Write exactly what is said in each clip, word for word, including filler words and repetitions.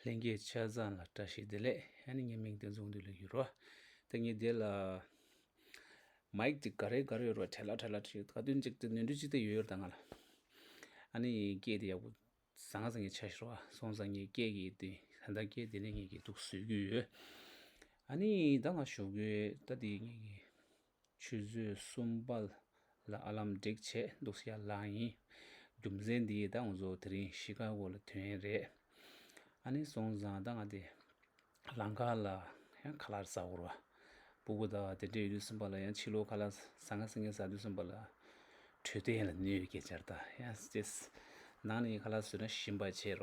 ལྷན་རྒྱས་ཆ་ཚང་ལ་བཀྲ་ཤིས་བདེ་ལེགས། ཨ་ནི་ངའི་མིང་བསྟན་འཛིན་དབང་འདུས་ལགས་ཡིན་རོ། ད་ངས་འདི་ལ་མའིག་ཅིག་ག་རེ་ག་རེ་ཡོད་རོ། བྲེལ་ལ་བྲེལ་ལ་བྲེལ། ག་དུས་ཅིག་ཏུ་ནོར་འཁྲུལ་ཅིག་ཏུ་ཡོད་ཡོད་ད་ང་ལ། ཨ་ནི་སྐད་དེ་ཡག་པོ་བཟང་ང་བཟང་ངས་ཆ་ཤར་བ་སོང་ཙང་ངས་སྐད་ཀྱི་དེ་ད་ལྟ་སྐད་དེ་ནས་ངས་ཀྱི་འདུག་བཟོས་རྒྱུ་ཡོད། ཨ་ནི་ད་ང་ཞོགས་ཀས་ད་དེ་ངས་ཀྱི་ཆུ་ཚོད་གསུམ་པ་ལ་ཨ་ལམ་བསྒྲིགས་བྱས་འདུག་སེ་ཡར་ལངས་ཡིན། རྒྱུ་མཚན་འདི་ད་ང་ཚོ་དེ་རིང་ཤི་ཀ་གོ་ལ་ཐོན་ཡས་རེད། ཨ་ནི་སོང་ཙང་ད་ང་དེ་ལམ་ཁ་ལ་ཡང་ཁ་ལག་ཟ་དགོས་རེད་བ། སྤུ་གུ་དང་དེ་འདྲ་ཡོད་དུས་ཙམ་པ་ལ་ཡང་ཕྱི་ལོགས་ཁ་ལག་ཟ་ང་ཟ་ངེ་ཟ་དུས་ཙམ་པ་ལ་འཕྲོད་བསྟེན་ལ་གནོད་ཡོད་སྐད་ཆ་རེད། ད་ཡང་ཅེས་ནང་ནས་ཁ་ལག་ཟོས་ན་ཞིམ་པ་བྱས་རེད་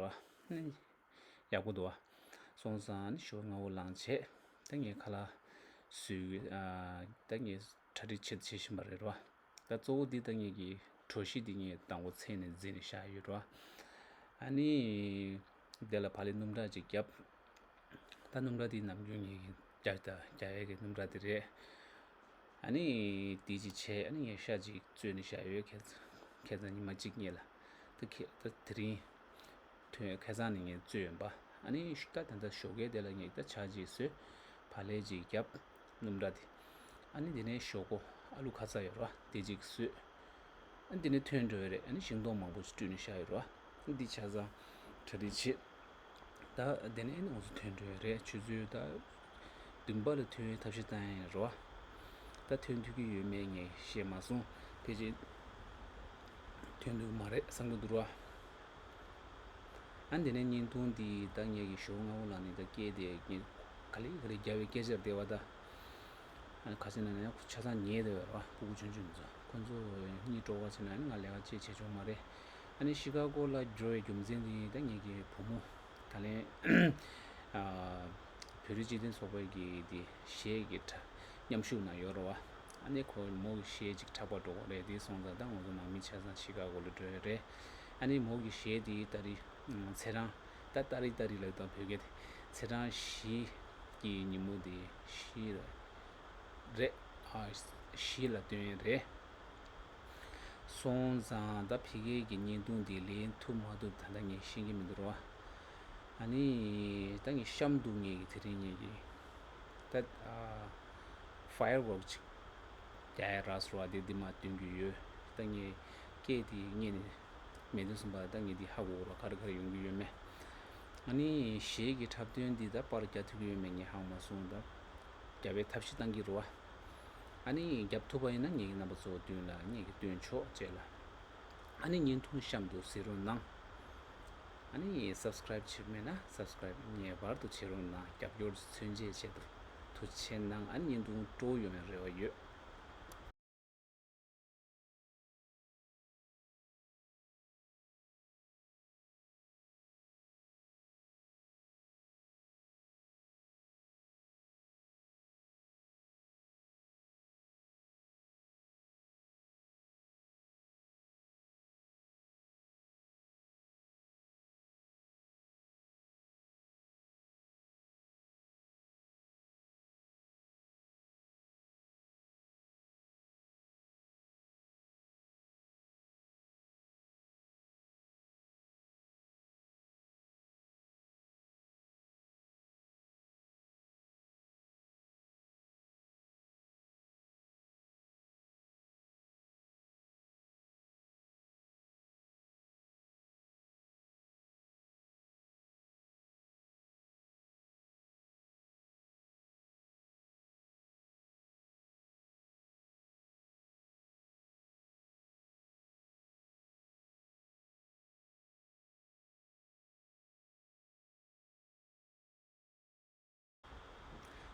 བ། ཡག་པོ་འདུག་བ། སོང་ཙང་ནི་ཞོགས་སྔ་པོ་ལངས་བྱས་ད་ངས་ཁ་ལག་བཟོས། ཨ་ད་ངས་གྲ་སྒྲིག་བྱེད་བྱེད་བཞིན་པ་རེད་བ། ད་གཙོ་བོ་འདི་ད་ངས་ཀྱི་གྲོ་ཞིབ་འདི་ངས་དང་པོ་མཚན་ནས་འཛིན་ནས་བཞག་ཡོད་རེད་བ། ཨ་ནི་དེ་ལ་བག་ལེབ་སྣུམ་གྲང་ཅིག་བརྒྱབ། ད་སྣུམ་གྲང་འདི་ནམ་རྒྱུན་ངས་ཀྱི་རྒྱག་ད་རྒྱག་ཡས་ཀྱི་སྣུམ་གྲང་འདི་རེད། ཨ་ནི་དེ་ཅིག་བྱས། ཨ་ནི་ངས་ཤ་ཅིག་བཙོས་ནས་བཞག་ཡོད། ཁ་ཁ་སང་ཉི་མ་གཅིག་སྔོན་ལ། ད་ཁ་ད་དེ་རིང་ཐོན་ཁ་སང་ནས་ངས་བཙོས་ཡོད་པ། ཨ་ནི་ད་ད་ལྟ་ཞོགས་ཀས་དེ་ལ་ངས་ད་ཇ་ཅིག་བཟོས། བག་ལེབ་ཅིག་བརྒྱབ། སྣུམ་གྲང་དེ། ཨ་ནི་དེ་ནས་ཞོག་ཁོག་ཨ་ལུ་ཁ་ཚ་ཡོད་རེད་བ། དེ་ཅིག་བཟོས། ཨ་ནི་དེ་ནས་ཐོན་འགྲོ་ཡོད་རེད། ཨ་ནི་ཞིང་ཏོག་མང་པོ་ཞིག་བཀྲུས་ནས་བཞག་ཡོད་རེད་བ། ཨ་ནི་འདི་ཆ་ཚང་གྲ་སྒྲིག་བྱེད། ད་དེ་ནས་ཨ་ནི་ང་ཚོ་ཐོན་འགྲོ་ཡོད་རེད། ཆུ་ཚོད་ད་བདུན་པ་ལ་ཐོན་ཐབས་ཤེས་བཏང་ཡ་ཡིན་རེད་བ། ད་ཐོན་ཐུབ་ཀྱི་ཡོད་མེད་ངས་ཤེས་མ་སོང་། ཕལ་ཆེར་ཐོན་ཐུབ་ཀྱི་མ་རེད་བསམ་གྱི་འདུག་ར། ཨ་ནི་དེ་ནས་བརྙན་ཐུང་འདི་ད་ངས་ཀྱི་ཞོགས་སྔ་པོ་ལ་ནི་ད་སྐད་དེ་ངས་ག་ལེ་ག་ལེ་རྒྱབ་པའི་སྐད་ཆ་བདེ་བ་ད། ཨ་ནི་ཁ་ཆེ་ན་ནས་ཆ་ཚང་ཉལ་བསྡད་ཡོད་རེད་བ། སྤུ་གུ་ཆུང་ཆུང་ཚོ་ཁོ་ཚོ་གཉིད་དཀྲོག་པ་བྱས་ན་ནི་ང་ལས་ཀ་ཅིག་བྱེད་ཆོག་མ་རེད། ཨ་ནི་ཤི་ཀ་གོ་ལ་འགྲོ་བའི་རྒྱུ་མཚན་འདི་ད་ངས་ཀྱི་བུ་མོ་ད་ལན་ཨ་བོད་རིགས་སྤྱི་མཐུན་ཚོགས་པའི་གི་འདི་གཞས་ཀྱི་གྲ་མཉམ་ཞུགས་ན་ཡོད་རེད་བ། ཨ་ནི་ཁོ་མོ་གི་གཞས་ཅིག་གྲགས་པ་འགྲོ་གི་རེད། དེ་སོང་ཙང་ད་ང་ཚོ་ནང་མི་ཆ་ཚང་ཤི་ཀ་གོ་ལ་འགྲོ་ཡོད་རེད། ཨ་ནི་མོ་གི་གཞས་དེ་ད་རེས་ཚེས་གྲངས་ད་ཏ་རིག་ཏ་རིག་ལབ་དང་བོད་སྐད་དེ་ཚེས་གྲངས་བཞི་གི་ཉིན་མོ་དེ་བཞི་ལ་རེད། ཨ་བཞི་ལ་སྟོན་ཡོད་རེད། སོང་ཙང་ད་ཕ་གི་གི་བརྙན་ཐུང་དེ་ལེན་ཐུབ་མ་ཐུབ་ད་ལྟ་ངས་ཤེས་ཀྱི་མི་འདུག་ར། ཨ་ནི་ད་ངས་གཤམ་དུ་ངས་ཀྱི་དེ་རིང་ངས་ཀྱི་ད་ཨ་ཕ་ཡར་ཝོག་ཅིག་རྒྱག་ཡ་རག་སོང་བ་དེ་འདི་མ་སྟོན་རྒྱུ་ཡོད། ད་ངས་སྐད་དེ་ངས་ནི་མེད་དུས་ཙམ་པ་ད་ངས་འདི་ཧ་གོ་གོ་ར་ག་རེ་ག་རེ་ཡོང་གི་ཡོད་མེད། ཨ་ནི་གཞས་ཀྱི་འཁྲབ་སྟོན་འདི་ད་པར་རྒྱག་ཐུབ་ཀྱི་ཡོད་མེད་ངས་ཧ་གོ་མ་སོང་། ད་རྒྱག་པའི་ཐབས་ཤེས་བཏང་གི་རེད་བ། ཨ་ནི་རྒྱབ་ཐུབ་པ་ཡིན་ན་ངེད་ཀྱི་རྣམ་པ་ཚོ་མདུན་ལ་ངེད་ཀྱི་སྟོན་ཆོག་བྱས་ལ། ཨ་ནི་བརྙན་ཐུང་གཤམ་དུ་གཟིགས་རོགས་གནང་། ཨ་ནི་སབ་སི་ཀ་རེབ་བྱས་མེད་ན་སབ་སི་ཀ་རེབ་ངེས་པར་དུ་བྱེད་རོགས་གནང་། རྒྱབ་སྐྱོར་མཚོན་བྱེད་ཆེད་དུ་ཐུགས་རྗེ་གནང་། ཨ་ནི་བརྙན་ཐུང་སྤྲོ་ཡོང་བའི་རེ་བ་ཡོད།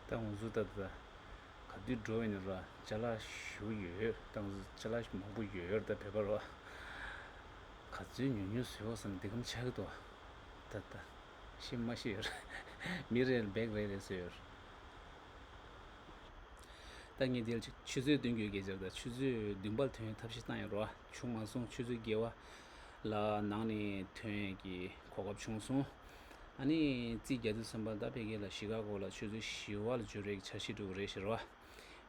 ད་ང་ཚོ་ད་ལྟ་ག་དུས་འགྲོ་ཡིན་ར། ཅ་ལག་ཞུ་ཡོད། ད་ང་ཚོ་ཅ་ལག་མང་པོ་ཡོད་ད་བོད་པ་ར། ག་ཚོད་ཉུང་ཉུང་བཟོས་བ་བསམ་འདི་གམ་ཆགས་ཀྱི་འདུག་ད་ལྟ་ཤེས་མ་ཤེས་ཡོད་ར། མི་རེ་ལ་བེག་རེ་རེ་བཟོས་ཡོད་ར། ད་ངས་དེ་ལ་ཅིག་ཆུ་ཚོད་སྟོན་རྒྱུའི་སྐད་ཆ་རེད། ད་ཆུ་ཚོད་བདུན་པར་ཐོན་ཐབས་ཤེས་བཏང་ཡོད་རེད་བ། བྱུང་མ་སོང་། ཆུ་ཚོད་བརྒྱད་པ་ལ་ནང་ནས་ཐོན་ཡས་ཀྱི་གོ་སྐབས་བྱུང་སོང་། ཨ་ནི་རྩིས་རྒྱག་དུས་ཙམ་པ་ད་ཕ་གི་ལ་ཤི་ཀ་གོ་ལ་ཆུ་ཚོད་བཞི་པ་ལ་འབྱོར་ཡས་ཀྱི་འཆར་གཞི་འདྲ་བོ་རེད་ཟེར་བ།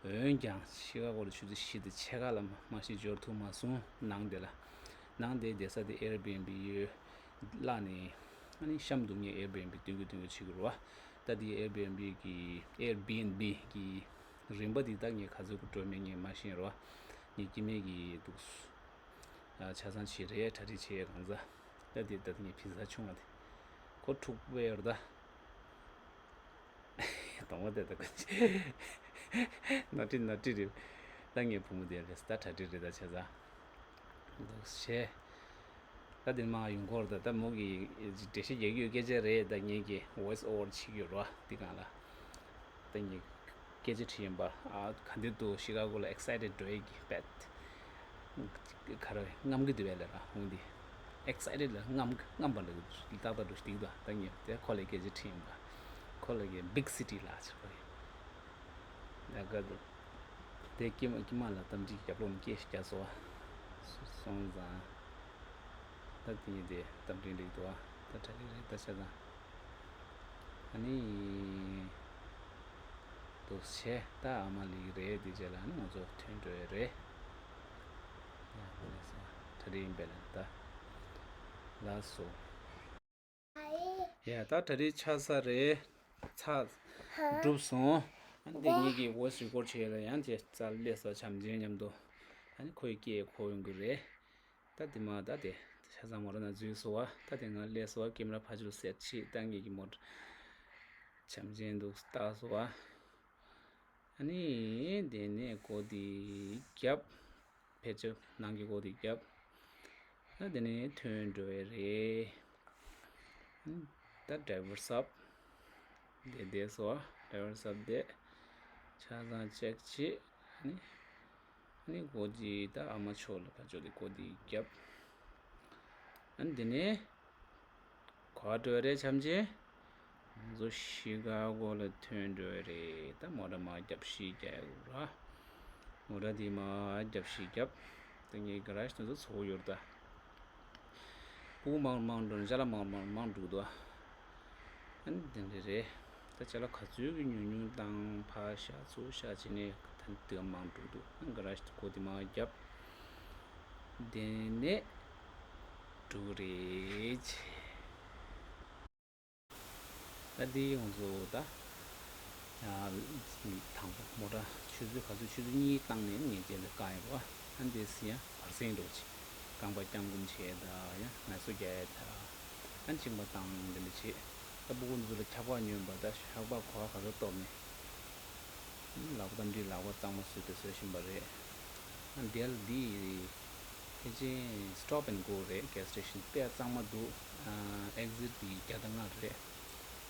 འོན་ཀྱང་ཤི་ཀ་གོ་ལ་ཆུ་ཚོད་བཞི་དང་ཕྱེད་ཀ་ལ་མ་གཞི་འབྱོར་ཐུབ་མ་སོང་། ནང་དེ་ལ་ནང་དེ་བསྡད་ས་དེ་ཨེར་བི་ཨེན་བི་ཡོད། བརླག་ནས་ ཨ་ནི་གཤམ་དུ་ངས་Airbnb་སྟོན་རྒྱུ་སྟོན་རྒྱུ་བྱེད་ཀྱི་རེད་བ། ད་དེ་Airbnb་གི་Airbnb་གི་རིན་པ་དེ་ད་ངས་ག་ཚོད་ཀྱི་སྤྲོད་མེད་ངས་མ་ཤེས་རེད་བ། ངས་སྐྱེ་དམན་གྱི་འདུག་ཨ། ཆ་ཚང་བྱས་རེད། གྲ་སྒྲིག་བྱས་རང་ཚ། ད་དེ་ད་ངས་བི་ཟ་ཆུང་བ་དེ་ཁོ་འཁྲུག་པའི་ཡོད་རེད་ད། གདོང་པ་དེ་ད་ཀུན་ནོ་ཊི་ནོ་ཊི་རེད། ད་ངའི་བུ་མོ་དེ་རེད། ད་གྲ་སྒྲིག་རེད། ད་བྱས་ཙང་འདུག་བྱས། ད་དེ་མ་ཡོང་གོ་རེད། ད་ད་མོ་གི་འགྲེལ་བཤད་རྒྱག་རྒྱུ་སྐད་ཆ་རེད། ད་ངེད་ཀྱི་voice over་བྱེད་རྒྱུ་རོ་དེ་གང་ལ། ད་ངས་སྐད་ཆ་དྲིས་ཡིན་པ། ཨ། ག་འདི་འདུག་ཤི་ཀ་གོ་ལ་excited་འགྲོ་ཡི་གི་བེད། ག་རེ་རྔམ་གི་འདུག་བས་ལ་ར་འོང་འདི། excited་ལ་རྔམ་རྔམ་པ་ལ་ཏག་ཏག་འགྲོ་ཞིག་འདུག་ད་ངས་དེ་ཁོ་ལ་སྐད་ཆ་དྲིས་ཡིན་པ། ཁོ་ལ་གི་big city་ལ་ཆགས་པ་ཡིན། ཡ་ག་འདུག་དེ་ཀྱི་མ་ཀྱི་མ་ལ་གཏམ་ཚིག་རྒྱབ་ལོག་ནས་སྐད་ཞིག་རྒྱག་སོང་བ། སོང་ཙང་། ད་དེ་ཡིན་དེ་གཏམ་དྲན་རིག་འདུག་བ། ད་གྲ་སྒྲིག་རེད། ད་བྱས་ཙང་། ཨ་ནི། འདུག་བྱས་ད་ཨ་མ་ལི་རེད། དེ་རྗེས་ལ་ཨ་ནི་ང་ཚོ་ཐོན་འགྲོ་ཡ་རེད། ཡ་ལགས་སོ། གྲ་སྒྲིག་ཡིན་པས་ལ་ད། ལགས་སོ། ཡ་ད་གྲ་སྒྲིག་ཆགས་ས་རེད། ཚར། གྲུབ་སོང་། ཨ་ནི་དེ་ངེད་ཀྱིས་voice record་བྱས་ལ་ཡང་དེ་རྩ་སླེབས་སོ་བྱམས་ཆེན་མཉམ་དུ། ཨ་ནི་ཁོའི་སྐད་གོ་ཡོང་གི་རེད། ད་དེ་མ་ད་དེ་ཆ་ཚང་མོ་ར་ན་འཛུལ་སོ་བ། ད་དེ་ང་སླེབས་སོ་བ། ཀེམ་ར་ཕ་ཚུར་སེད་བྱེད། ད་ངེད་ཀྱི་མོ་བྱམས་ཆེན་འདུག་ལྟ་སོ་བ། ཨ་ནི་དེ་ནས་གོ་དེ་རྒྱབ། ཕལ་ཆེར་ནང་གི་སྒོ་དེ་བརྒྱབ། ད་དེ་ནས་ཐོན་འགྲོ་ཡ་རེད། ད་driver's up་དེ་བསྡད་སོ། driver's up་དེ་ཆ་ཚང་check་བྱེད། ཨ་ནི་ཨ་ནི་སྒོ་དེ་ད་ཨ་མ་ཕྱོགས་ལ་ཕར་ཕྱོགས་དེ་སྒོ་དེ་བརྒྱབ། ཨ་ནི་དེ་ནས། ག་པར་འགྲོ་རེད་བྱམས་ཆེན། ང་ཚོ་ཤི་ཀ་གོ་ལ་ཐོན་འགྲོ་རེད། ད་མོ་ཊ་མར་རྒྱབ་བཤིག་རྒྱག་ཡོད་ར། མོ་ཊ་དེ་མར་རྒྱབ་བཤིག་རྒྱབ། ད་ངའི་garage་དེ་ཚོ་ཚོགས་ཡོད་ར་ད། སྤུ་གུ་མང་མང་འགྲོ་ཅ་ལག་མང་མང་མང་འགྲོ་འདུག་ཨ་ནི་དེ་འདྲ་རེད། ད་ཅ་ལག་ག་ཚོད་ཀྱི་ཉུང་ཉུང་བཏང་ཕར་བཞག་ཚུར་བཞག་བྱས་ནས་ད་དེ་མང་འགྲོ་འདུག་ཨ་ནི་garage་སྒོ་དེ་མར་རྒྱབ། དེ་ནས་འགྲོ་གི་རེད། ད་འདི་ང་ཚོ་ད་ཡང་དང་པོ་མོ་ཊ་ཆུ་ཚོད་ག་ཚོད་ཆུ་ཚོད་གཉིས་བཏང་ནས་ངས་རྗེས་ལ་བཀག་ཡོད་པ། ཨ་འདི་སི་ཡང་བར་སེང་འགྲོ་ཆེ། རྐང་པ་བརྐྱང་བསྐུམ་བྱས་ད་ཡང་ངལ་གསོ་རྒྱག་ཡ་ད། ཨ་མཆིན་པ་བཏང་འདི་འདྲ་བྱེད། ད་སྤུ་གུ་འདི་ཚོ་ལ་འཁྱག་པ་ཉོས་པ་ད་འཁྱག་པ་གོ་བ་ག་ཚོད་སྟོབས་མེད། ལག་པ་གཏམ་དྲིས་ལག་པ་གཙང་མ་བཟོས་ཏེ་བཟོ་བཞིན་པ་རེད། ཨ་འདི་ལ་འདི་ཕལ་ཆེར་stop and go་རེད། gas station་དཔེ་གཙང་མ་འདུག་ཨ་exit་འདི་བརྒྱ་དང་ལྔ་རེད།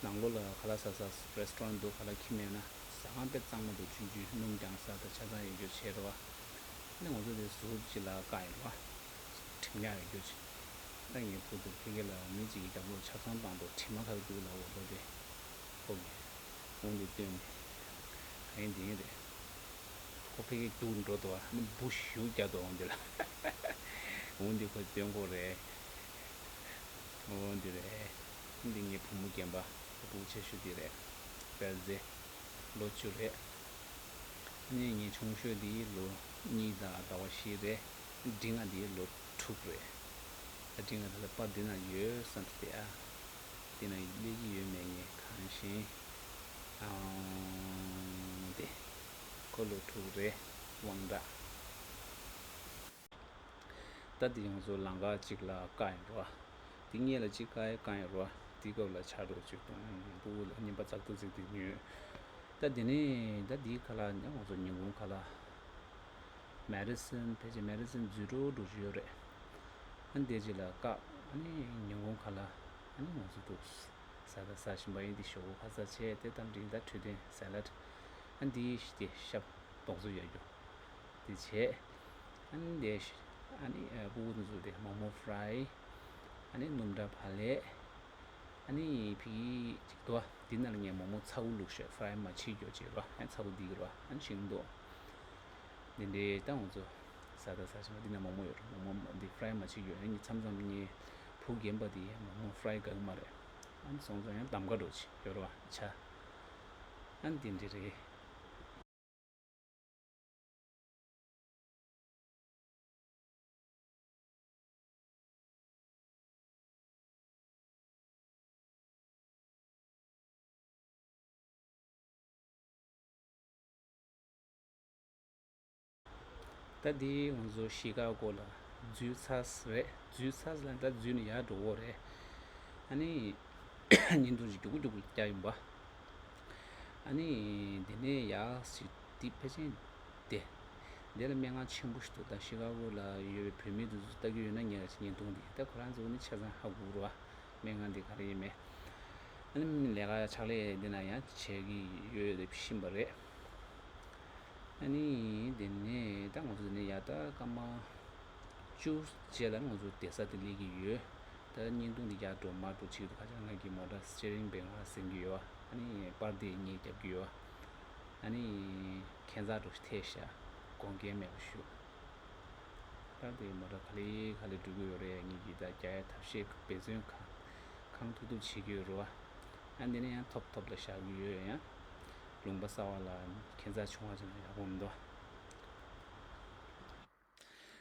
ནང་ལོགས་ལ་ཁ་ལག་ཟ་ས་restaurant་འདུག་ཁ་ལག་ཁྱིམ་ཡོད་ན་ཟ་ཁང་དཔེ་གཙང་མ་འདུག་ཆུང་ཆུང་སྣུམ་རྐྱང་ཟ་ད་ཆ་ཚང་ཡོད་རྒྱུ་བྱས་རེད་བ། ཨ་ནི་ང་ཚོ་དེ་ཟུར་གཅིག་ལ་བཀག་ཡོད་རེད་བ། གྲིམ་ཉག་ཡོད་རྒྱུ་ཅིག་ད་ངའི་བུ་དེ་ཕ་གི་ལ་མི་གཅིག་གིས་རྒྱབ་ལོགས་ཆ་ཚང་བཏང་འདུག་དྲི་མ་ག་རེ་འདུག་ལབ་འོ་ལོ་དེ། ཁོ་གིས་འོང་དེ་སྟོན་ག་ཡིན་དེ་ཡིན་རེད། ཁོ་ཕ་གི་རྒྱུགས་འགྲོ་འདུག་ཨ་ནི་འབུ་ཞིག་རྒྱག་འདུག་འོང་དེ་ལ། འོང་དེ་ཁོ་སྟོན་གོ་རེད། འོང་དེ་རེད། འདི་ངའི་བུ་མོ་རྒན་པ་བུ་ཆེ་ཤོས་དེ་རེད། པད་ཟེ། ལོ་བཅུ་རེད། ཨ་ནི་ངའི་ཆུང་ཤོས་དེ་ལོ་གཉིས་དང་ཟླ་བ་བཞི་རེད། འབྲིང་ང་དེ་ལོ་དྲུག་རེད། ད་འབྲིང་ང་དེ་ལ་པར་འདི་ན་ཡོད་བསམ་གྱི་དེ་ཨ། འདི་ན་སླེབས་ཀྱི་ཡོད་མེད་ངས་གང་ཤེས། ཨང་། དེ། ཁོ་ལོ་དྲུག་རེད། དབང་གྲགས། ད་འདི་ང་ཚོ་ལམ་ཁ་གཅིག་ལ་བཀག་ཡིན་རོ། འདི་སྔོན་ལ་གཅིག་བཀག་ཡ་བཀག་ཡིན་རོ། འདི་སྐབས་ལ་ཆ་རོགས་གཅིག་དང་སྤུ་གུ་ལ་རྔན་པ་ཙག་ཏུ་ཙིག་ཏུ་ཉོས། ད་འདི་ནས་ད་འདིའི་ཁ་ལ་ང་ཚོ་ཉིན་གུང་ཁ་ལ། མེ་ཌི་སན་ཕལ་ཆེར་མེ་ཌི་སན་འཛུལ་འགྲོ་འགྲོ་བཞིན་ཡོད་རེད། ཨ་ནི་དེ་རྗེས་ལ་བཀག་ཨ་ནི་ཉིན་གུང་ཁ་ལ་ཨ་ནི་ང་ཚོ་འདུག་ཟ་ད་ཟ་བཞིན་པ་ཡིན། དེ་ཞོགས་པ་ཁ་ཟས་བྱས་དེ་དང་འབྲིང་ད་དྲོད་ལྡན་སེ་ལད། ཨ་ནི་དེ་དེ་ཤ་རྡོག་བཟོ་ཡོད་རྒྱུ་དེ་བྱས། ཨ་ནི་དེ་ཨ་ནི་སྤུ་གུ་དེ་ཚོ་དེ་མོག་མོག་ཕ་རའི། ཨ་ནི་སྣུམ་འདྲ་བག་ལེབ། ཨ་ནི་ཕ་གི་ཅིག་དོ། འདི་ནང་ལ་ངས་མོག་མོག་ཚ་བོ་བླུགས་ཤོག་ཕ་རའི་མ་བྱེད་རྒྱུ་བྱེད་རོ། ཨ་ཚ་བོ་འདི་གི་རོ། ཨ་ནི་ཞིམ་འདུག་འདི་འདྲའི་ད་ང་ཚོ་ཟ་ད་ཟ་བཞིན་པ་འདི་ན་མོག་མོག་ཡོད་རོ། མོག་མོག་འདི་ཕ་རའི་མ་བྱེད་རྒྱུ། ཨ་ནི་མཚམས་མཚམས་ངའི་བུ་རྒན་པ་འདི་མོག་མོག་ཕ་རའི་དགའ་གི་མ་རེད། ཨ་ནི་སོང་ཙང་ཡང་གདམ་ག་འགྲོ་ཅིག་ཡོད་རོ། ཨ་ཆ། ཨ་ནི་འདི་འདྲ་རེད། ད་འདི་ང་ཚོ་ཤི་ཀ་གོ་ལ་འཛུལ་ཚར་རེད། འཛུལ་ཚར་ལ་ད་འཛུལ་ནས་ཡར་འགྲོ་གི་རེད། ཨ་ནི་བརྙན་ཐུང་ཞིག་རྒྱུག་རྒྱུག་རྒྱག་ཡིན་པ། ཨ་ནི་འདི་ནས་ཡར་ཞིག་འདི་ཕལ་ཆེར་དེ། འདི་ལ་སྨན་ཁང་ཆེན་པོ་ཞིག་འདུག་ད་ཤི་ཀ་གོ་ལ་ཡོད་པའི་བོད་མི་དེ་ཚོ་ལྟ་གི་ཡོད་ན་ངས་བརྙན་ཐུང་འདི་ད་ཁོ་རང་ཚོ་ནི་ཆ་ཚང་ཧ་གོ་གི་རེད་བ། སྨན་ཁང་འདི་ག་རེ་ཡིན་མིན། ཨ་ནི་ལས་ཀ་ཕྱག་ལས་འདི་ན་ཡང་བྱེད་ཀྱི་ཡོད་བཞིན་པ་རེད། ཨ་ནི་དེ་ནས་ད་ང་ཚོ་དེ་ནས་ཡར་ད་སྐར་མ་བཅུ་རྗེས་ལ་ང་ཚོ་བསྡད་ས་དེ་སླེབས་ཀྱི་ཡོད། ད་བརྙན་ཐུང་འདི་ཡར་འགྲོ་མར་འགྲོ་བྱེད་ཀྱི་འདུག་ཁ་ཆག་ང་གི་མོ་ཊ་སི་ཊི་ཡ་རིང་བེང་ལ་ཟིན་གྱི་ཡོད། ཨ་ནི་པར་དེ་ངས་རྒྱབ་ཀྱི་ཡོད། ཨ་ནི་ཁྱད་མཚར་འདྲ་ཞིག་ཐེབས་ཤག་དགོངས་འགལ་མེད་པ་ཞུ། ད་དེ་མོ་ཊ་ག་ལེ་ག་ལེ་འགྲོ་གི་ཡོད་རེད། ངེད་ཀྱིས་ད་རྒྱག་ཡ་ཐབས་ཤེས་འབད་བརྩོན་གང་གང་ཐུབ་ཐུབ་བྱེད་ཀྱི་ཡོད་རེད་བ། ཨ་འདི་ནས་ཡང་ཐོབ་ཐོབ་ལ་བཞག་གི་ཡོད། ཡང་ལུང་པ་གསར་པ་ལ་ཁྱད་མཚར་བྱུང་བ་ཅིག་ན་ཡག་པོ་མི་འདུག་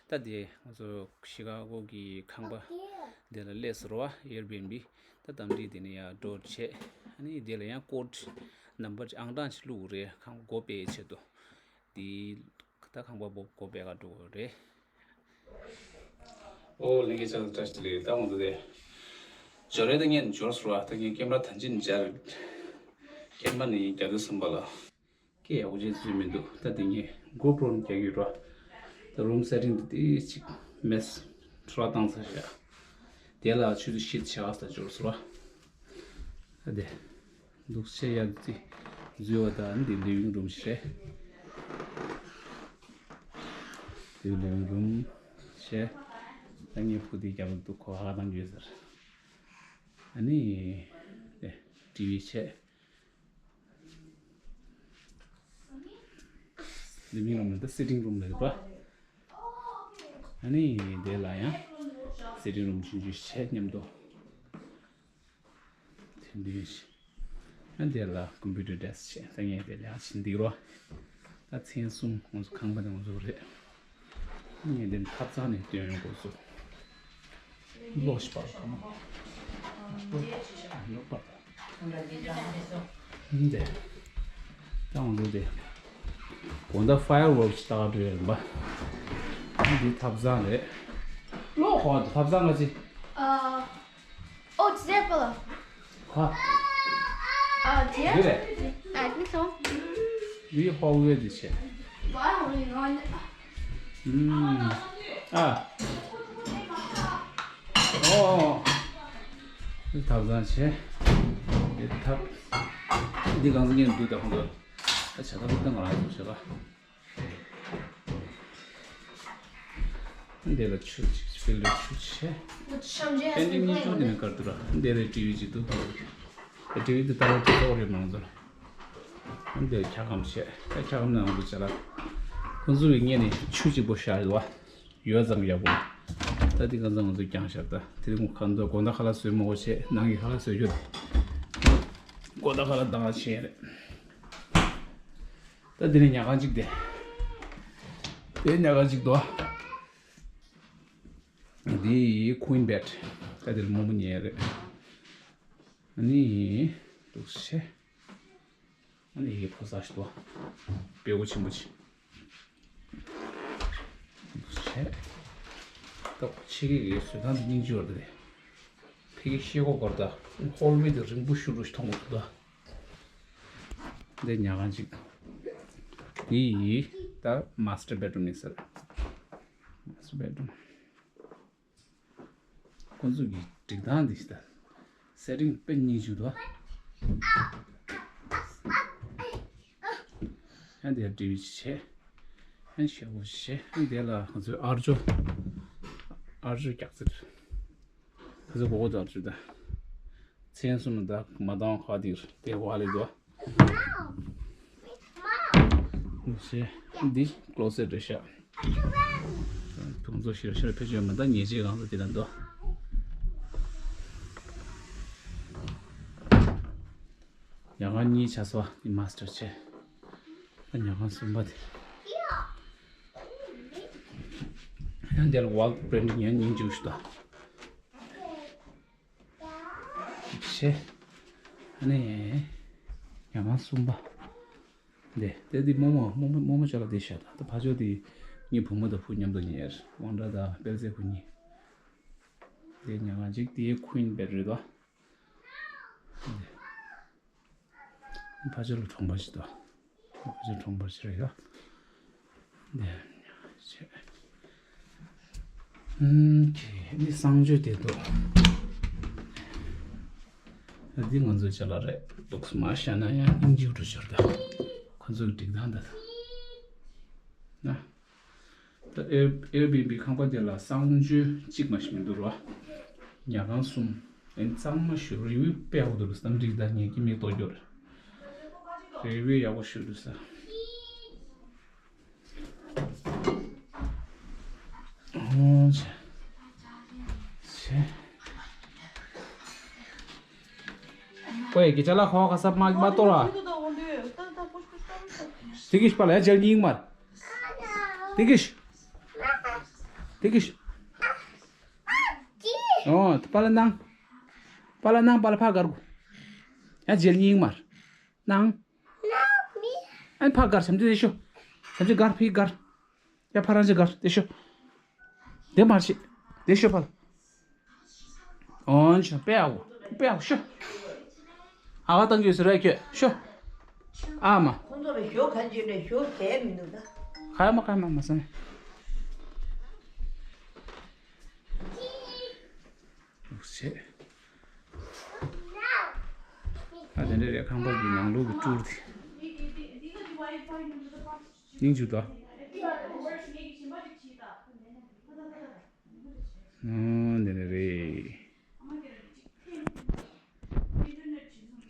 ད་དེ་ང་ཚོ་ཤི་ཀ་གོ་གི་ཁང་པ་དེ་ལ་སླེབས་སོང་རེད་བ། ཨེར་བི་ཨེན་བི། ད་དམ་འདི་དེ་ནས་ཡར་འགྲོ་བྱས། ཨ་ནི་དེ་ལ་ཡང་ཀོཌ་ནམ་བར་ཨང་གྲངས་ཅིག་བླུགས་རེད། ཁང་པ་སྒོ་ཕྱེ་ཆེད་དུ། དེ་ད་ཁང་པ་སྒོ་ཕྱེ་ག་འགྲོ་དགོས་རེད། ཨོ་ལྷན་རྒྱས་ཚོ་བཀྲ་ཤིས་བདེ་ལེགས། ད་ང་ཚོ་དེ་འབྱོར་རེད། ད་ངས་འབྱོར་སོང་ར། ད་ངས་ཀེམ་ར་ཐང་ཆེན་སྦྱར། ཀེམ་ར་ནི་བརྒྱ་དོན་གསུམ་པ་ལ་སྐད་ཡག་པོ་བྱས་བཟོས་མི་འདུག་ད་དེ་ངས་གོ་པྲོ་ནི་རྒྱག་གི་ཡོད་ར། ད་རུམ་སེ་ཊིང་དེ་དེ་གཅིག་མེད་ཁྲ་བཏང་ཚར་ཤག་དེ་ལ་ཆུ་ཚོད་བཞི་ཆ་ག་ས་འབྱོར་སོང་ར། ད་དེ། འདུག་སེ་ཡ་ཙི་འཛུལ་བ་དང་འདི་ལིབ་བིང་རུམ་ཞིག་རེད། འདི་ལིབ་བིང་རུམ་བྱས། ད་ངས་ཕུ་དེ་རྒྱབ་ལ་འདུག་ཁོ་ཧ་གཏང་རྒྱུ་ཟེར། ཨ་ནི་ཨེ་ཊི་ཝི་བྱས། ལིབ་བིང་རུམ་ལ་ད་སི་ཊིང་རུམ་ལ་རེད་པ། ཨ་ནི་དེ་ལ་ཡང་སི་ཊིང་རུམ་ཆུང་ཆུང་ཞིག་བྱས་མཉམ་དུ། དེ་འདྲ་ཞིག་ཨ་འདི་ལ་ཀམ་པུ་ཊར་ཌེ་སི་ཀ་བྱས། ད་ངས་དེ་ལ་ཕྱིན་འདི་རོ། ད་མཚན་གསུམ་ང་ཚོ་ཁང་པ་དེ་ང་ཚོ་རེད། ངས་འདི་ཐབ་ཚང་ནས་སྟོན་ཡོང་དགོས་སོ། ལོག་ཤི་པར་ཁ་མ། ལོག་པར། འདི། ད་ང་ཚོ་དེ། དགོང་དག་ཕ་ཡར་ཝོག་ཅིག་ལྟ་ག་འགྲོ་ཡ་ཡིན་པ། འདི་ཐབ་ཚང་རེད། ལོག་ཧོ་ཐབ་ཚང་ག་ཅི། ཨ། Oh, it's there, Paula. Huh? Uh, there? Did it? I think so. We already check. Wow, you know, Mm. Ah. Oh. འདི་ཐབ་ཚང་བྱས། འདི་ཐབ། འདི་གང་ཟག་ངས་འདུག་ད་ཁོང་ཚོ། ད་བྱ་ཐབས་སྟོན་ག་རང་ཡོད་བྱས་པ། འདི་ལ་ཆུ་ཅིག་ཕིལ་ཊར་ཆུ་ཆེ། But Shamji has པེན་ཊིང་གཉིས་བཅུ་འདི་ནས་དཀར་འདུག་ར། འདི་ལ་ཊི་ཝི་ཅིག་འདུག་ཊི་ཝི་འདི་ལྟ་བུ་དེ་ཚོ་རེད་མང་ཚོ། འདི་འཁྱག་སྒམ་བྱས། ད་འཁྱག་སྒམ་ནང་དུ་བྱས་ལ། ཁོང་ཚོ་གི་སྔས་ནས་ཆུ་གཅིག་པོ་བཞག་ཡོད་པ། ཡོད་ཙང་ཡག་པོ། ད་འདི་གང་ཚང་ང་ཚོ་རྐྱང་བཞག་ད་དེ་རིང་ཁ་འདོད་དགོང་དག་ཁ་ལག་བཟོས་མ་དགོས་བྱས། ནང་གི་ཁ་ལག་བཟོས་རྒྱུ། དགོང་དག་ཁ་ལག་བཏང་བ་བྱས་རེད། དེ་ནས་ཉལ་ཁང་གཅིག་དེ། དེ་ཉལ་ཁང་གཅིག་འདུག་འདི་ཀུན་བེད། ད་དེ་ལ་མོག་མོག་ཉལ་རེད། ཨ་ནི། འདུག་སེ། ཨ་ནི་ཡི་གེ་ཕོ་གསར་ཞིག་འདུག་དཔེ་མགོ་ཆེན་པོ་ཅིག་འདུག་སེ། ད་ཕྱི་གི་གི་བཟོ་སྟངས་དེ་སྙིང་རྗེ་བ་རེད། ཕ་གི་ཤེལ་སྒོ་སྒོར་ད། ཧོལ་ཝེ་དེ་རིང་པོ་ཞེ་དྲག་ཞིག་མཐོང་གི་འདུག་ད། འདི་ཉལ་ཁང་གཅིག་འདི་ཡི་ད་མ་སི་ཊར་བེད་རུམ་ཡིན་ཟེར། མ་སི་ཊར་བེད་རུམ། ཁོང་ཚོ་གི་སྒྲིག་སྟངས་འདི་ད། སེ་ཊིང་དཔེ་སྙིང་རྗེ་འདུག་ཡང་འདིར་ཊི་ཝི་བྱས། ཡང་ཤེལ་སྒོ་བྱས། ཡང་འདི་ལ་ང་ཚོའི་ཨར་ཇོ། ཨར་ཇོ་རྒྱག་རྩེ། ཁ་ཚ་གོ་གོ་དར་ཆུ་ད། མཚན་གསུམ་ད་མ་བཏང་ཁ་དིར་དེ་བ་ལེ་དོ། ཞེས་འདི་ཀློ་སེ་རེད་ཤག་དུང་ཚོ་ཤིར་ཤིར་ཕེ་ཆོས་མ་ད་ཉེ་ཆེ་གང་ཚོ་དེ་ལ་འདུག་ཉལ་ཁང་གཉིས་ཆ་སོ་ནི་མ་སི་ཊར་ཆེ། ད་ཉལ་ཁང་གསུམ་པ་དེ། ཡང་འདི་ལ་ཝོལ་པི་རིན་ཊིང་ཡང་སྙིང་རྗེ་ཞིག་འདུག་ཤེ། ཨ་ནི། ཉལ་ཁང་གསུམ་པ། འདི་དེ་འདི་རྨོ་མོ་རྨོ་མོ་རྨོ་མོ་ཅག་ལ་འདི་བཤད་དང་། ད་ཕ་ཆོས་འདི་ ངའི་བུ་མོ་དང་བུ་མཉམ་དུ་ཉལ། དབང་གྲགས་དང་དཔལ་བརྩེགས་ཁོ་གཉིས། དེ་ཉལ་ཁང་གཅིག་དེའི་ཁུན་བེད་རེད་དོ། ཕ་ཆེ་ལ་གྲོང་པ་ཞིག་དོ། ཕ་ཆེ་གྲོང་པ་ཞིག་རེད་ཡ། དེ་ཉལ་ཁང་ཆེ། ཨུམ། ཁྱེད་ནི་གསང་སྤྱོད་དེ་འདུག་འདི་ང་ཚོའི་ཅ་ལག་རེད། ལུགས་མ་བཤད་ན་ཡང་སྙིང་རྗེ་འགྲོ་ཤོར་ད། ཁོ་ཚོའི་སྒྲིག་སྟངས་ད། ན། ད་ཨེར་ཨེར་བི་ཨེན་བི་ཁང་པ་དེ་ལ་གསང་སྤྱོད་གཅིག་མ་ཞིག་མི་འདུག་རོ། ཉལ་ཁང་གསུམ། ཨེ་གཙང་མ་ཞིག་རི་བིའུ་དཔེ་ཡག་པོ་འདུག་རོ། བསམ་འགྲིག་ད་ངས་ཀྱི་མིག་ཏོ་སྐྱོར། རི་བིའུ་ཡག་པོ་ཞིག་འདུག་ས། ཨོ་ཆེ། ཆེ། ཀོའི་གི་ཅ་ལག་ཁོ་ག་ས་མ་མ་གཏོར་བ། དེ་གིས་པ་ལ་ཡ་ཇལ་ཉིང་མར། དེ་གིས། དེ་གིས། ཨོ་པ་ལ་ནང་། པ་ལ་ནང་པ་ལ་ཕ་གར་གུ། ཡ་ཇལ་ཉིང་མར། ནང་། ཨན་ཕ་གར་སམ་ཅི་དེ་ཤོ། སམ་ཅི་གར་ཕི་གར། ཡ་ཕ་རང་ཅི་གར་དེ་ཤོ། དེ་མར་ཤི། དེ་ཤོ་ཕལ། ཨོན་ཤོ་པེ་ཨའོ། པེ་ཨའོ་ཤོ། ཨ་བ་ཏང་གི་སུ་ར་ཁྱོད་ཤོ། ཨ་མ། ཁོང་ཚོ་ལ་ཞོ་ག་ཅི་ནས་ཞོ་བྱས་མི་འདུག་ད། ཁ་ཡ་མ་ཁ་ཡ་མ་མ་ས་ནས། ལུགས་བྱེད། ཨ་དེ་འདྲ་རེད། ཁང་པ་གི་ནང་ལོགས་ཀྱི་སྤྲུལ་དེ། སྙིང་རྗེ་དོ། ཨ་འདི་འདྲ་རེད།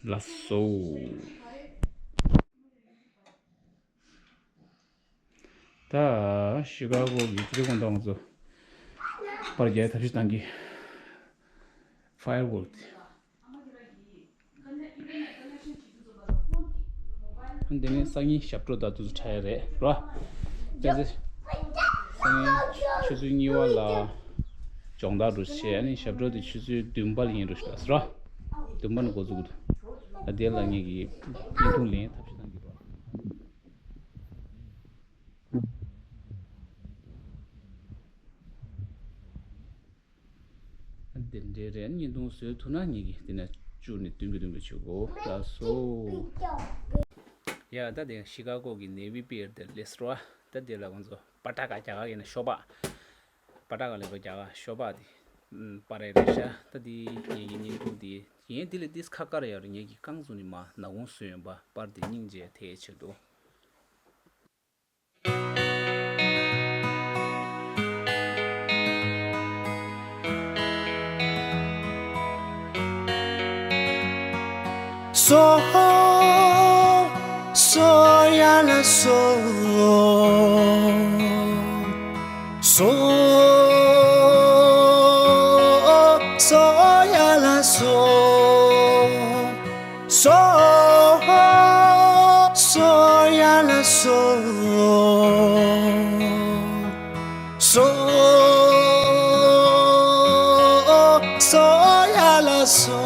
ལགས་སོ། ད་ཤི་ཀ་གོ་གི་ཅི་རེད་གོང་ད་ང་ཚོ་པར་རྒྱག་ཐབས་ཤེས་བཏང་གི། ཕ་ཡར་ཝོལ་ཏེ། འདི་ནི་སང་ཉིན་ཞབས་བྲོ་དང་དུ་ཁྲ་ཡ་རེད་རོ། ད་ཚེ་སང་ཉིན་ཆུ་ཚོད་གཉིས་པ་ལ་སྦྱོང་བརྡར་འགྲོ་བྱས། ཨ་ནི་ཞབས་བྲོ་དེ་ཆུ་ཚོད་བདུན་པ་ལ་ཡིན་འགྲོ་ཞེས་རོ། བདུན་པ་ནས་འགོ་འཛུགས་འདུག་ཨ་དེ་ལ་ངེད་ཀྱི་བརྙན་ཐུང་ལེན་ཐབས་ཤེས་གནང་གི་རོགས། འདི་འདྲའི་རེད། བརྙན་ཐུང་བཟོས་ཐུབ་ན་ངེད་ཀྱིས་འདི་ནས་བཅུག་ནས་བསྟུན་གི་བསྟུན་གི་བྱེད་དགོས། ལགས་སོ། ཡ་ད་དེ་ཤི་ཀ་གོ་གི་ནེ་ཝི་པི་ཡར་དེ་ལེས་རོ། ད་དེ་ལ་ང་ཚོ་པ་ཏ་ཀ་རྒྱ་གར་ཡིན་ན་ཤོ་པ། པ་ཏ་ཀ་ལེན་པ་རྒྱ་གར་ཤོ་པ་དེ་པ་རེ་རེ་ཤ། ད་དེ་ངེད་ཀྱི་བརྙན་ཐུང་དེ་ངས་དེ་ལས་ཏིས་ཁ་ཀར་ཡ་རུ་ངེད་ཀྱི་རྐང་བཙུགས་ནས་མ་ནག་ཁུང་བཟོས་ཡོང་པ་པར་དེ་སྙིང་རྗེ་དེའི་ཆེད་དུ། སོ་སོ་ཡ་ལ་སོ། སོ་སོ་ཡ་ལ་སོ། སོ་སོ་ཡ་ལ་སོ། སོ་སོ་ཡ་ལ་སོ།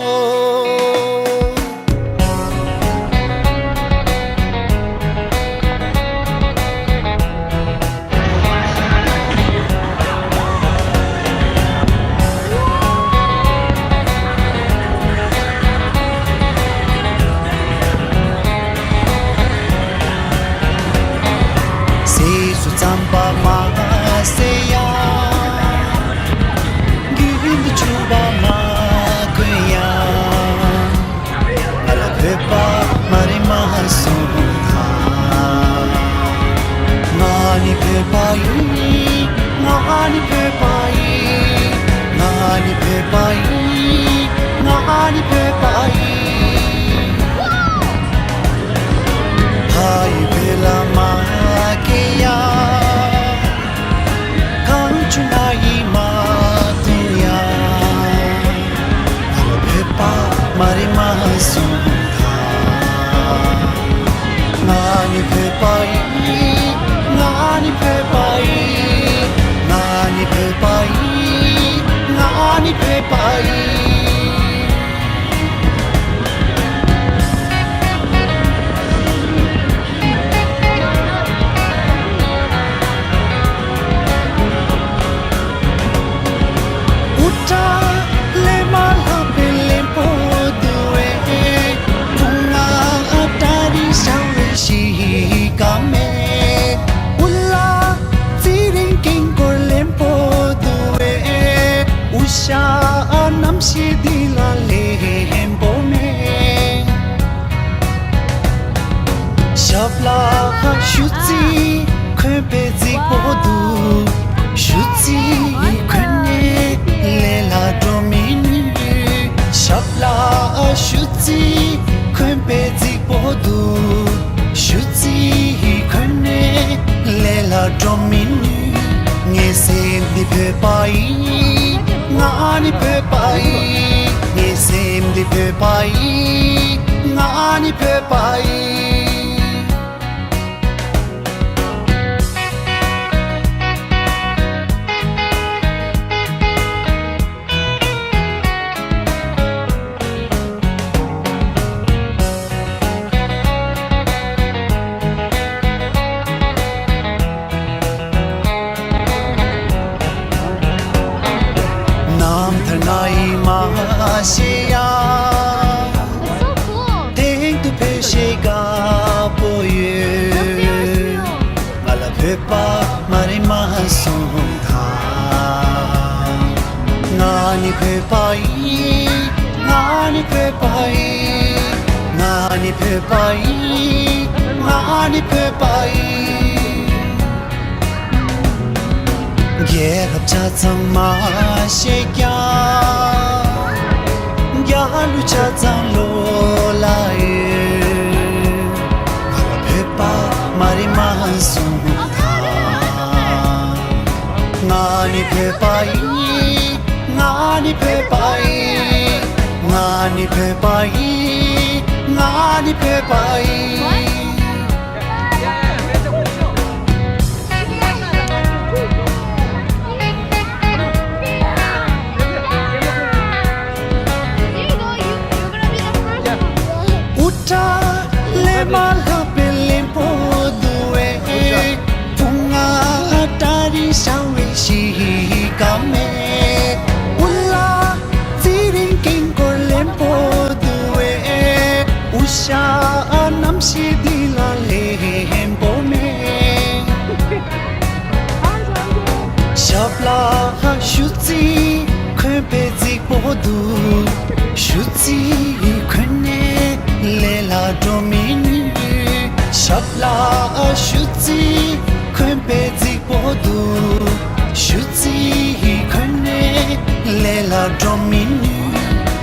སྲིད་སུ་ཙམ་པ་མ་ཟེར་ཡ། རྒྱུན་དུ་ཆུ་བ་མ་གོན་ཡ། ང་ལ་བོད་པ་མ་རེད་མ་གསུངས་ཨ། ང་ནི་བོད་པ་ཡིན། ང་ནི་བོད་པ་ཡིན། ང་ནི་བོད་པ་ཡིན། ང་ནི་བོད་པ་ཡིན། ཕ་ཡུལ་བོད་ལ་མ་སྐྱེས་ཡ། གངས་ཆུ་ན་ཡིས་མ་བཏུམ་ཡ། ང་ལ་བོད་པ་མ་རེད་མ་གསུངས་ད། ང་ནི་བོད་པ་ཡིན། ང་ནི་བོད་པ་ཡིན། ང་ནི་བོད་པ་ཡིན། ང་ནི་བོད་པ་ཡིན། ཆུ་ཚིག་འཁོན་པའི་རྫིག་པོ་འདུག་ཆུ་ཚིག་འཁོན་ནས་ལས་ལ་འགྲོ་མི་ནུས། ཞབས་ལ་ཆུ་ཚིག་འཁོན་པའི་རྫིག་པོ་འདུག་ཆུ་ཚིག་འཁོན་ནས་ལས་ལ་འགྲོ་མི་ནུས། ངའི་སེམས་འདི་བོད་པ་ཡིན། ང་ནི་བོད་པ་ཡིན། ངའི་སེམས་འདི་བོད་པ་ཡིན། ང་ནི་བོད་པ་ཡིན། རྣམ་ཐར་ང་ཡིས་མ་ཤེས་ཡ། It's so cool. དེང་དུ་བོད་གཞས་དགའ་པོ་ཡོད། ང་ལ་བོད་པ་མ་རེད་མ་གསུངས་དང་། ང་ནི་བོད་པ་ཡིན། ང་ནི་བོད་པ་ཡིན། ང་ནི་བོད་པ་ཡིན། ང་ནི་བོད་པ་ཡིན། རྒྱལ་རབས་ཆ་ཚང་མ་ཤེས་ཀྱང་། རྒྱལ་གླུ་ཆ་ཚང་བློ་ལ་ཡོད། ང་ལ་བོད་པ་མ་རེད་མ་གསུངས་དང་། ང་ནི་བོད་པ་ཡིན། ང་ནི་བོད་པ་ཡིན། ང་ནི་བོད་པ་ཡིན། ང་ནི་བོད་པ་ཡིན། དབུ་སྐྲ་ལས་མ་ལྷག་པའི་བློན་པོ་འདུག་པས། དཔུང་ང་སྐྲ་རིང་ཞང་བའི་གཤིས་ཀ་མེད། དབུ་ལ་ཚེ་རིང་ཀེང་ཀོར་ལེན་པོ་འདུག་པས། དབུ་ཞྭ་རྣམ་ཤེས་འདི་ལ་ལེན་པོ་མེད། ཞབས་ལ་ཆུ་ཚིག་འཁོན་པའི་རྫིག་པོ་འདུག་ཆུ་ཚིག་འཁོན་ནས་ལས་ལ་འགྲོ་མི་ནུས། ཞབས་ལ་ཆུ་ཚིག་འཁོན་པའི་རྫིག་པོ་འདུག་ཆུ་ཚིག་འཁོན་ནས་ལས་ལ་འགྲོ་མི་ནུས།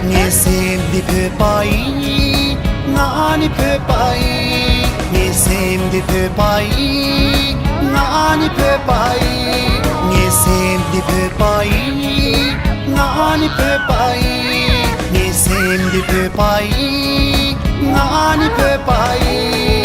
ངའི་སེམས་འདི་བོད་པ་ཡིན། ང་ནི་བོད་པ་ཡིན། ངའི་སེམས་འདི་བོད་པ་ཡིན། ང་ནི་བོད་པ་ཡིན། ངའི་སེམས་འདི་བོད་པ་ཡིན། ང་ནི་བོད་པ་ཡིན། ངའི་སེམས་འདི་བོད་པ་ཡིན། ང་ནི་བོད་པ་ཡིན།